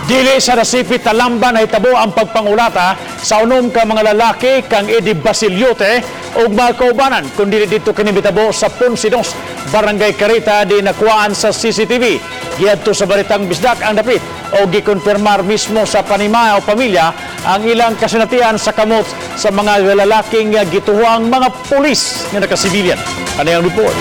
Dili sa Nasipit, Talamban nahitabo ang pagpangulata sa unom ka mga lalaki kang Eddie Basiliote ug mga kaubanan, kundi dito kini mitabo sa Ponce Dos, Barangay Carita, di nakuhaan sa CCTV. Giadto sa Balitang Bisdak ang dapit o gikonfirmar mismo sa panimaya o pamilya ang ilang kasinatian sa kamot sa mga lalaking gituhuang mga pulis nga nakasibilyan. Ano ang report?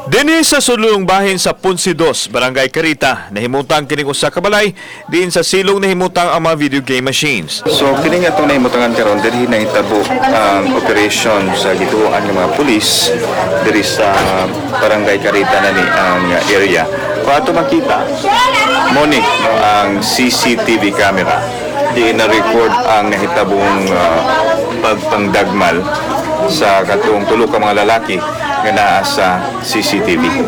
Dinhi sa sulong bahin sa Ponce Dos, Barangay Carita, nahimutang kining usa ka balay diin sa silong nahimutang ang mga video game machines. So kini nga itong nahimutangan karon, diri nahitabo ang operation sa gituoan ng mga pulis diri sa Barangay Carita na ni ang area. Kung ato makita mo ni, no, ang CCTV camera di na record ang nahitabong pagpangdagmal sa katong tulo ka mga lalaki nga naa sa CCTV.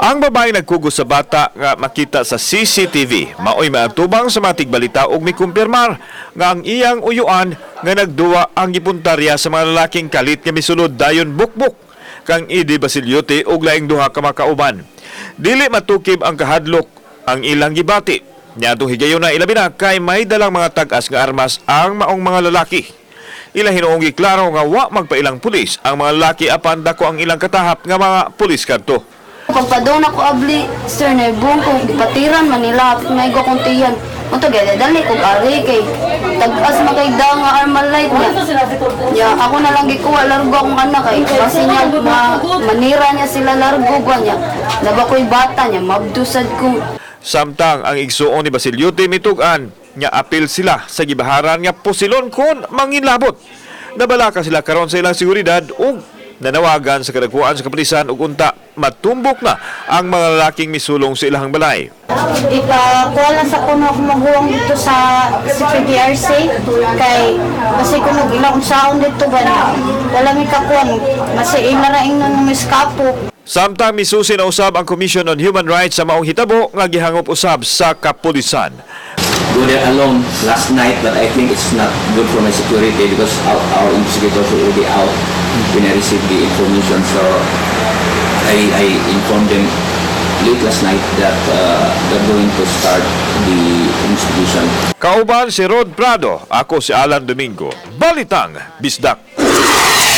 Ang babae nagkugos sa bata nga makita sa CCTV maoy maatubang sa mga tigbalita ug mikumpirmar nga ang iyang uyuan nga nagduwa ang gipuntarya sa mga lalaking kalit nga misulod dayon bukbuk kang Eddie Basiliote ug laing duha ka mga kauban. Dili matukib ang kahadlok ang ilang gibati. Niadtong higayuna, ilabi na kay may dalang mga tag-as nga armas ang maong mga lalaki. Ila hinuong giklaro nga wa magpailang pulis ang mga lalaki, apan dako ang ilang katahap nga mga pulis kadto. Pagpadong na ko abli, sir, naibong ko, gipatiran man nila, may ko kong tiyan. Unto gaya, dali ko ari kay tag-as makay da nga armalite niya. Ya, ako na lang gikuha largo akong anak kay kasi niya ma, manira niya sila largo ba niya. Naba ko'y bata niya, mabdusad ko. Samtang ang igsuon ni Basiliote mitug-an nga apil sila sa gibaharan nga pusilon kon manginlabot. Nabalaka sila karon sa ilang seguridad ug nanawagan sa kadagkuan sa kapulisan ug unta matumbok na ang mga lalaking misulong sa ilang balay. Ipakuha lang sa kuno akong maguwang dito sa CPDRC kay kasi kuno ilang saon dito ba niya. Wala may kakuan, masi ila ra ingnon ng miskapo. Samtang misusi na usab ang Commission on Human Rights sa maong hitabo nga gihangop usab sa kapulisan. Go there alone last night, but I think it's not good for my security because our investigators were already out when I received the information. So I informed them late last night that they're going to start the investigation. Kauban si Rod Prado, ako si Alan Domingo. Balitang Bisdak.